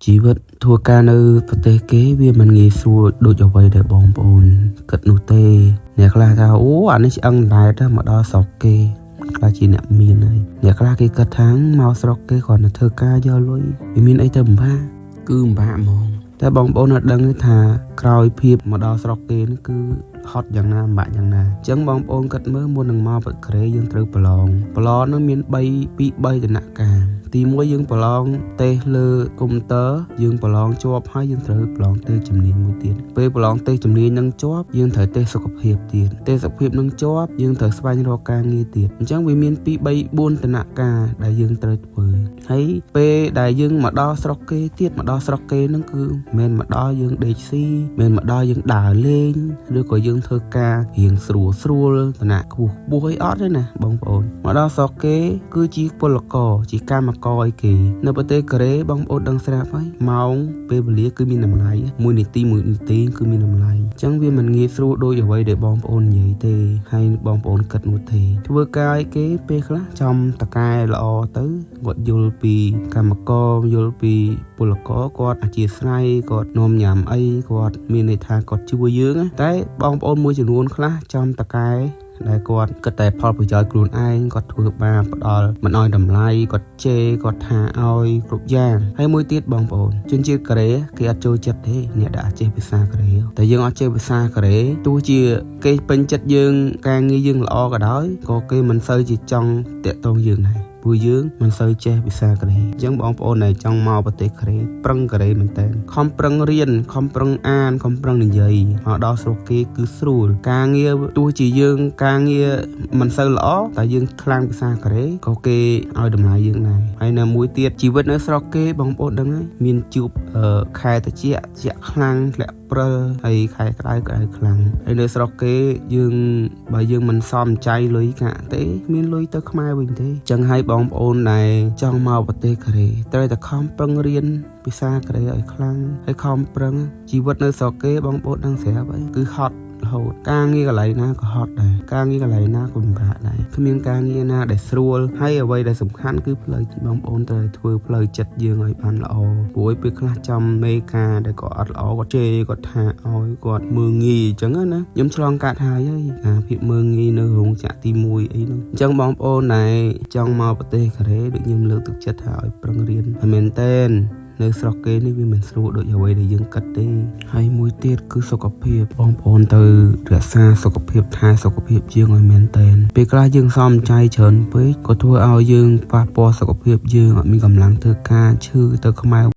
ជីវិតធ្វើការនៅប្រទេសគេវាមិនងាយស្រួលដូចអ្វីដែលបងប្អូនគិតនោះទេអ្នកខ្លះថាអូអានេះឆ្អឹងដែរទៅមកដល់ស្រុកគេខ្លះជាអ្នកមានហើយអ្នកខ្លះគេគិតថាមកស្រុកគេគ្រាន់តែធ្វើការយកលុយវាមានអីទៅពិបាកគឺពិបាកហ្មងតែបងប្អូនអត់ដឹងទេថាក្រោយភាពមកដល់ស្រុកគេនេះគឺហត់យ៉ាងណាពិបាកយ៉ាងណាអញ្ចឹងបងប្អូនគិតមើលមុននឹងមកប្រទេសកូរ៉េយើងត្រូវប្រឡងប្រឡងនឹងមាន3 2 3ដំណាក់កាលទី1យើងប្រឡងតេស្តលើកុំព្យូទ័រយើងប្រឡងជាប់ហើយយើងត្រូវប្រឡងតេស្តជំនាញមួយទៀតពេលប្រឡងតេស្តជំនាញនឹងជាប់យើងត្រូវតេស្តសុខភាពទៀតតេស្តសុខភាពនឹងជាប់យើងត្រូវស្វែងរកការងារទៀតអញ្ចឹងវាមាន2 3 4ដំណាក់កាលដែលយើងត្រូវធ្វើហើយពេលដែលយើងមកដល់ស្រុកគេទៀតមកដល់ស្រុកគេហ្នឹងគឺមិនមែនមកដល់យើងដេកស៊ីមិនមែនមកដល់យើងដើរលេងឬក៏យើងធ្វើការរៀងស្រួលស្រួលឋានៈខ្ពស់ខ្ពស់អីអត់ទេណាបងប្អូនមកដល់ស្រុកគេគឺជាពលករជាកម្មករអីគេនៅប្រទេសកូរ៉េបងប្អូនដឹងស្រាប់ហើយម៉ោងពេលវេលាគឺមានតម្លៃមួយនាទីមួយនាទីគឺមានតម្លៃអញ្ចឹងវាមិនងាយស្រួលដូចអ្វីដែលបងប្អូននិយាយទេហើយបងប្អូនគិតនោះទេធ្វើការឲ្យគេពេលខ្លះចំតកែល្អទៅគាត់យល់ពីកម្មករយល់ពីពលករគាត់អធិស្ឋានគាត់នាំញ៉ាំអីគាត់មានន័យថាគាត់ជួយយើងណាតែបងប្អូនមួយចំនួនខ្លះចំតកែដែលគាត់គិតតែផលប្រយោជន៍ខ្លួនឯងគាត់ធ្វើបាបផ្ដល់មិនឲ្យតម្លៃគាត់ជេរគាត់ថាឲ្យគ្រប់យ៉ាងហើយមួយទៀតបងប្អូនជនជាតិកូរ៉េគេអត់ចូលចិត្តទេអ្នកដែលអត់ចេះភាសាកូរ៉េតែយើងអត់ចេះភាសាកូរ៉េទោះជាគេពេញចិត្តយើងការងារយើងល្អក៏ដោយក៏គេមិនសូវជាចង់តាក់ទងយើងដែរព្រោះយើងមិនសូវចេះភាសាកូរ៉េអញ្ចឹងបងប្អូនដែលចង់មកប្រទេសកូរ៉េប្រឹងកូរ៉េមែនតើខំប្រឹងរៀនខំប្រឹងអានខំប្រឹងនិយាយមកដល់ស្រុកគេគឺស្រួលការងារទោះជាយើងការងារមិនសូវល្អតែយើងខ្លាំងភាសាកូរ៉េក៏គេឲ្យតម្លៃយើងដែរហើយនៅមួយទៀតជីវិតនៅស្រុកគេបងប្អូនដឹងហើយមានជួបខែត្រជាក់ជាក់ខ្លាំងធ្លាក់ព្រិលហើយខែក្តៅក្តៅខ្លាំងហើយនៅស្រុកគេយើងបើយើងមិនសមចៃលុយកាក់ទេគ្មានលុយទៅខ្មែរវិញទេអញ្ចឹងហើយបងប្អូនដែលចង់មកប្រទេសកូរ៉េត្រូវតែខំប្រឹងរៀនភាសាកូរ៉េឲ្យខ្លាំងហើយខំប្រឹងជីវិតនៅស្រុកគេបងប្អូនដឹងស្រាប់ហើយគឺហត់រហូតការងារកន្លែងណាក៏ហត់ដែរការងារកន្លែងណាក៏ពិបាកដែរគ្មានការងារណាដែលស្រួលហើយអ្វីដែលសំខាន់គឺផ្លូវបងប្អូនត្រូវធ្វើផ្លូវចិត្តយើងឲ្យបានល្អព្រោះពេលខ្លះចំមេការដែលក៏អត់ល្អគាត់ជេរគាត់ថាឲ្យគាត់មើងងាយអញ្ចឹងណាខ្ញុំឆ្លងកាត់ហើយហើយអាភាពមើងងាយនៅរោងចក្រទី1អីហ្នឹងអញ្ចឹងបងប្អូនដែលចង់មកប្រទេសកូរ៉េដូចខ្ញុំលើកទឹកចិត្តថាឲ្យប្រឹងរៀនឲ្យមែនតែននៅស្រុកគេនេះវាមិនស្រួលដូចអ្វីដែលយើងគិតទេហើយមួយទៀតគឺសុខភាពបងប្អូនទៅរក្សាសុខភាពថែសុខភាពយើងឲ្យមែនតែនពេលខ្លះយើងសំចៃច្រើនពេកក៏ធ្វើឲ្យយើងប៉ះពាល់សុខភាពយើងអត់មានកម្លាំងធ្វើការឈឺទៅខ្មែរ។